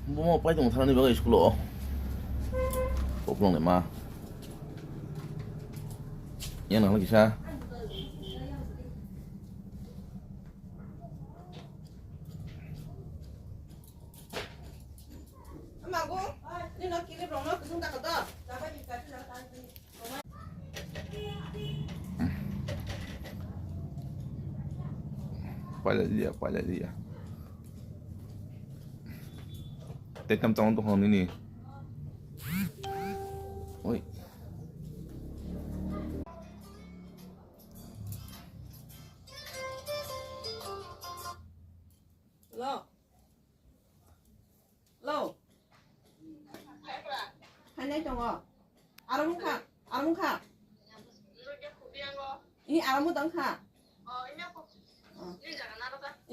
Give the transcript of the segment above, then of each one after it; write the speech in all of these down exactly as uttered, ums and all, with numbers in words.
Bomo pai tong thani bagwi school o. Koplong ni ma. Yang nang kisa. Amago, ni no kiri rong no kusung ta kato. Pailai liya, pailai liya. Tei tam tong tong nini. Oi. Lo. Lo. Phainai tongo. Aro wngkha, aro wngkha. I aro wngkha.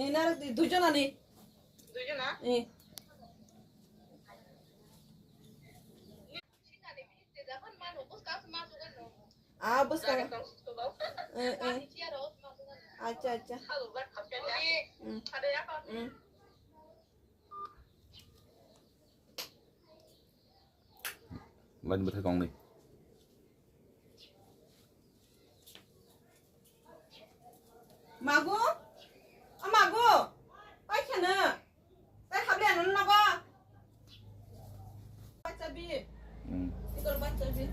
I narwk di, duijon ani. I. Ah, bwskang. Eh, eh. Acha, acha. Mm. Mm. Line bwthai kong ni. Magu? O magu? Paikha no? Tai habli ano nogo? Bacha bi. Hmm. Ikor bacha bi.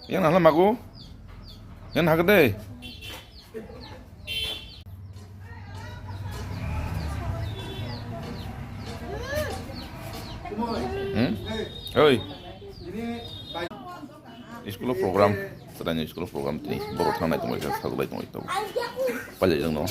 Yang nahla magu? Yang nahak deh. Hmm? Oi. School program, tadani school program tini borok thangnai tongwi kha, saklai tongwi tongo. Pailai jang no.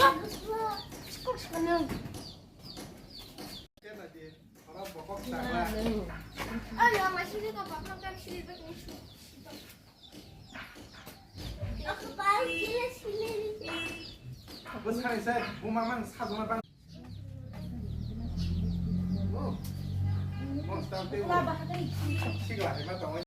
Bwskanisa buma mang sajona bang. Oh. Monster tei. Sigla hai ma tongo.